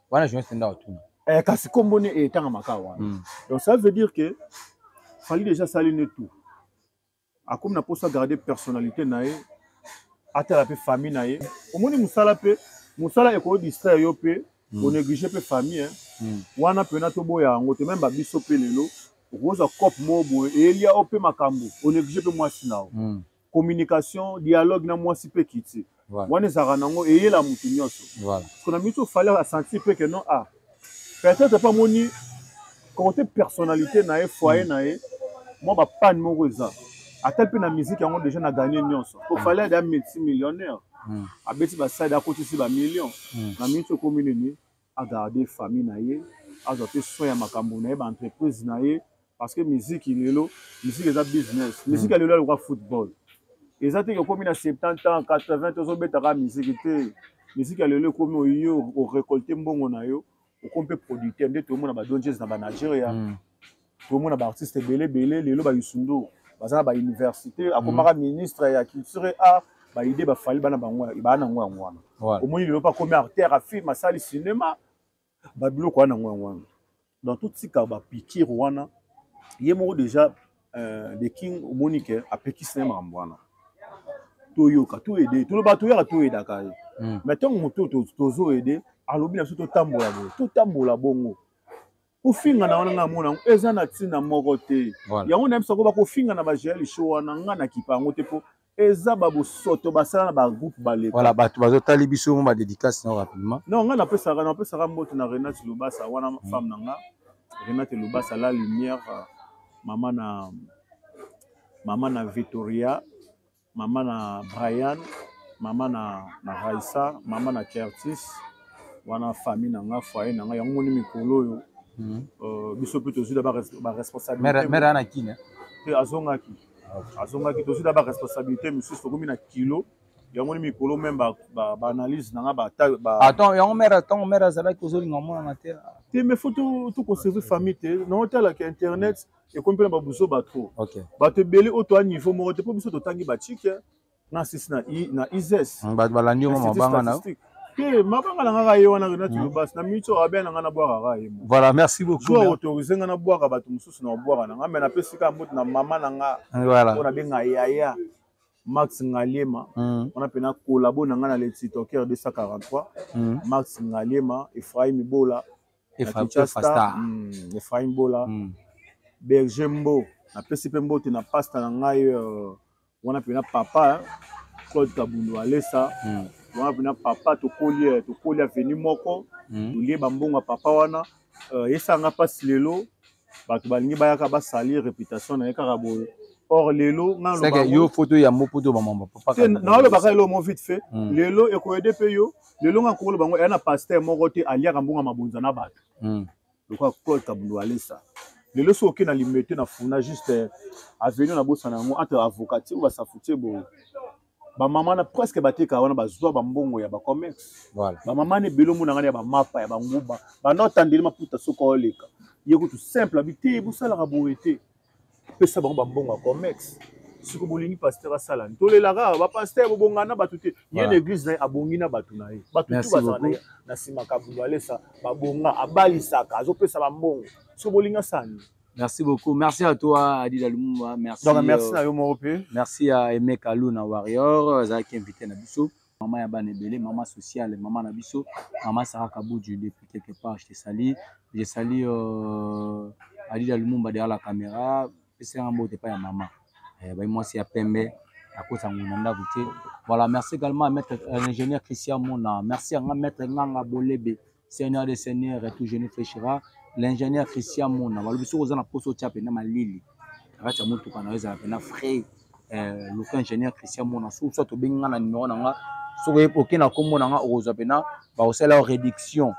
Wana journaliste nda otuna. Eh, kasi kombo ne etangamaka wana. Donc ça veut dire que Fally déjà asali ne tout, akomi na mposa garder personnalité na ye, atala mpe famille na ye. Omoni mosala mpe, mosala ekodistraire yo mpe onéglige mpe famille, hein. Wana mpena toboya yango te. Même babiso mpe lelo okozwa cope moko boye eyelia o mpe makambo, onéglige mpe mwasi na yo. Communication, dialogue na mwasi mpe kiti. Wana ezalaka nango, eyela motu nyonso. Parce que na minute Fally asentir mpe ke non, ah, peut-être mpe amoni côté personnalité na ye, foyer na ye mwa bapane moko eza, ata mpe na musique yango déjà na gagné nyonso, po Fally aza multimillionnaire. Abeti baside, akotisi bamillion. Na minute okomi nini, agarde famille na ye, azwa mpe soin ya makambo na ye, baentreprise na ye, parce que musique lelo, musique eza business. Musique ya lelo aloka football eza te ke okomi na 70 ans, 80, ozobetaka musique te. Musique ya lelo ekomi oyo orécolte mbongo na yo. Okomi mpe producteur nde tomona badonges na banigeria. Tomona baartiste ebele ebele lelo, bayusundu baza na bauniversité, akomaka ministre ya culture et art. Baide bafali bana bango baa nango yango wana. Omoni lelo mpe akomi acteur ya film, asali cinéma, babiloko wana yango yango wana. Donc totika bapikire wana. Ye moko déjà, the king, omoni ke apekisi na ye makambo wana. Toyoka, toyede, toloba, toyaka, toyedaka ye. Mais ntango moto tozoyede, alobi na biso totambola boye, totambola bongo. Kofinga na wana, nga mona yango eza na ntina moko te. Yango na biso bakofinga na bagel show wana, nga na kipa yango te, mpo eza babosoto basala na bagroupe baleka. Voilà, bato bazotali biso mo badédicace na rapidement. Non, nga napesaka mbote na Renate Lubasa wana, femme na nga Renate Lubasa, la lumière, mama na Victoria, mama na Brian, mama na Raisa, mama na Curtis wana, famille na nga, foyer na nga. Yango moni mikolo oyo, biso mpe tozwi baresponsabilité. Mère ana kine? Te, azongaki. Tozwi da baresponsabilité mosusu, tokomi na kilo. Yango ni mikolo même baanalyse na nga. Attends, yango mère, ntango mère azalaki, ozolinga monana te? Te, mais faut toconserve famille te. Naotalaka internet, ekomi mpe na babuso bato, bato ebele oyo toa niveau moko te, mpo biso totangi batike na sisi na ISES. Bato balandi yo mabanga na Te, mabanga na ngaka ye wana Renate Lobasi na miniti oyo abe na nga nabwakaka ye. Voilà, merci beaucoup. Jour autorise nga nabwaka bato mosusu, na obwaka na nga, mais napesi kaka mbote na mama na nga oyo nabenga yaya Max Ngaliema wana, mpena collabo na nga na le tiktoker 243, Max Ngaliema, Ephraim Bola na Kinshasa, Ephraim Bola, Berger Mbo. Napesi mpe mbote na pasta na ngai wana, mpena papa Claude Kabundu Alesa wana, mpena papa. Tokoli avenue moko, tolie bambongo ya papa wana. Esanga mpasi lelo bato balingi bayaka basali réputation na ye kaka boye. Or lelo Yo foto ya mo poto bamamba papa. Naolobaka elo mo vite fait. Lelo ekoyede mpe yo. Lelo nga kokoloba bango eya na pasteur moko te aliaka mbongo ya mabonza na bato lokola Claude Kabundu Alesa. Lelo soki oke na Limete, na Funa, juste avenue na bosana yango, entre avocat oyo basafutie boye, bamama na presque bateka wana, bazwa bambongo ya bacommerce. Bamama na ebele omonanga ya bamapa ya banguba, banda otandeli maputa. Soki oleka ye kutu simple abi te, bosalaka boye te, pesa bango bambongo ya commerce. Soki bolingi pasteur asala, tolelaka bapasteur bobongana na bato te. Ye na église na ye abongi na bato na ye. Bato tu bazala na nsima Kabundu Alesa babonga, abalisaka, azopesa bambongo. Soki bolingi asala nini? Merci beaucoup. Merci à toi, Adila Lumumba. Merci. Donc, merci à yo moko. Merci à Aimé Kalou na Warrior, qui invité na biso. Maman ya bana ebele, maman sociale, maman na biso, maman Sarah Kaboudju depuis quelque part, je te salue. Je salue Adila Lumumba derrière la caméra. C'est un mot pas ya maman. Eh, bah, moi c'est à Pembe, à cause de. Voilà, merci également à maître l'ingénieur Christian Mona. Merci à maître Nganga Bolebe, Seigneur des Seigneurs, et tout genou fléchira. L'ingénieur Christian Mona, balobi soki oza na poso otia mpena malili na kati ya motuka na yo, ezala mpena frais, luka ingénieur Christian Mona. Soki so tobengi nga na numéro na nga, soki oke na nkombo na nga, okozwa mpena bakosala yo réduction,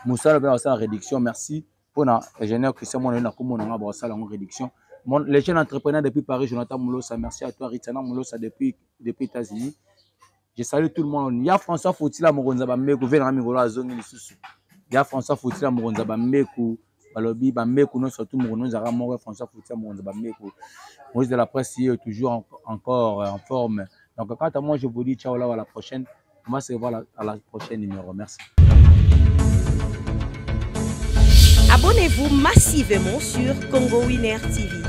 mosala mpe bakosala réduction. Merci mpona ingénieur Christian Mona, ye na nkombo na nga bakosala yango réduction. Les jeunes entrepreneurs depuis Paris, Jonathan Moulosa, merci à toi. Ritana Moulosa depuis États-Unis, je salue tout le monde. Ya François Fotila mokonzi ya bambeku ve nanga mikolo azongi lisusu. Ya François Fotila mokonzi ya bambeku, balobi bambeku nyonso tu mokonzi ezalaka moko. François Fotila mokonzi ya bambeku, Moïse de la presse est toujours encore en forme. Donc quant à moi, je vous dis ciao là, à la prochaine. On va se revoir à la prochaine numéro. Merci. Abonnez-vous massivement sur Congo Winner TV.